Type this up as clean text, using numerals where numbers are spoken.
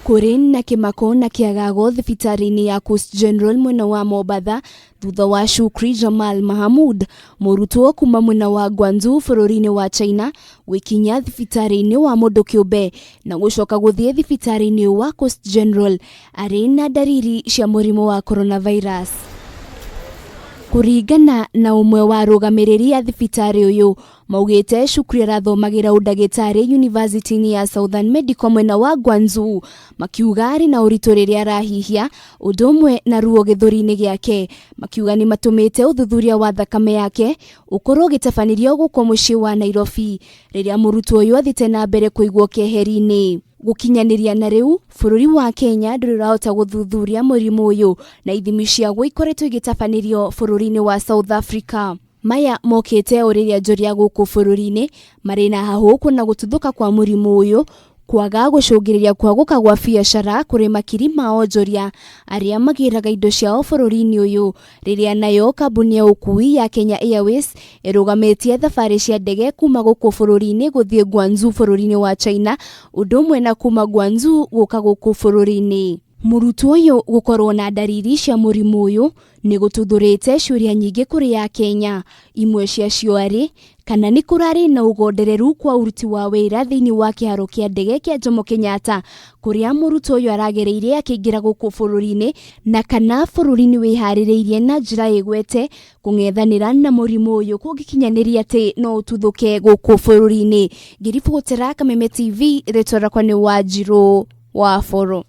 Kũrĩ na kĩmako na kĩagago thibitarĩ-inĩ ya Coast General mwena wa Mombatha thutha wa Shukri Jamal Mahamud, mũrutwo kuma mwena wa Guangzhou bũrũri-inĩ wa China, gwĩkinyia thibitarĩ-inĩ wa mũndũ kĩũmbe na gũcoka gũthiĩ thibitarĩ-inĩ wa Coast General arĩ na ndariri cia mũrimũ wa coronavirus. Kũringana na ũmwe wa arũgamĩrĩri a thibitarĩ ũyũ, maugĩte Shukri arathomagĩra ũndagĩtarĩ yunivasĩtĩ-inĩ ya Southern Medical mwena wa Guangzhou, makiuga arĩ na ũritũ rĩrĩa arahihia, ũndũ ũmwe na ruo gĩthũri-inĩ gĩake. Makiuga nĩ matũmĩte ũthuthuria wa thakame yake ũkorwo ũgĩtabanĩrio gũkũ mũciĩ wa Nairobi, rĩrĩa mũrutwo ũyũ athiĩte na mbere kũigwo keheri-inĩ. Gũkinyanĩria na rĩu, bũrũri wa Kenya ndũrĩ ũrahota gũthuthuria mũrimũ ũyũ na ithimi ciaguo ikoretwo igĩtabanĩrio bũrũri-inĩ wa South Africa. Maya mokĩte o rĩrĩa onjoria gũkũ bũrũri-inĩ marĩ na hahũ kuona gũtuthũka kwa mũrimũ ũyũ kwaga gũcũngĩrĩria kwagũka gwa biacara kũrĩ makiri ma onjoria arĩa magĩraga indo ciao bũrũri-inĩ ũyũ, rĩrĩa nayo kambuni ya ũkui ya Kenya Airways ĩrũgamĩtie thabarĩ cia ndege kuma gũkũ bũrũri-inĩ gũthiĩ Guangzhou bũrũri-inĩ wa China, ũndũ ũmwe na kuma Guangzhou gũka gũkũ bũrũri-inĩ. Mũrutwo ũyũ gũkorwo na ndariri cia mũrimũ ũyũ nĩ gũtuthũrĩte ciũria nyingĩ kũrĩ Akenya, imwe ciacio arĩ kana nĩ kũrarĩ na ũgondereru kwa ũruti wa wĩra thĩinĩ wa kĩharo kĩa ndege kĩa Jomo Kenyatta kũrĩa mũrutwo ũyũ aragereire akĩingĩra gũkũ bũrũri-inĩ, na kana bũrũri nĩ wĩharĩrĩirie na njĩra ĩgwete kũng'ethanĩra na mũrimũ ũyũ kũngĩkinyanĩria atĩ no ũtuthũke gũkũ bũrũri-inĩ. Ngĩribotera Kameme TV, rĩtwa rĩakwa nĩ Wanjirũ wa Boro.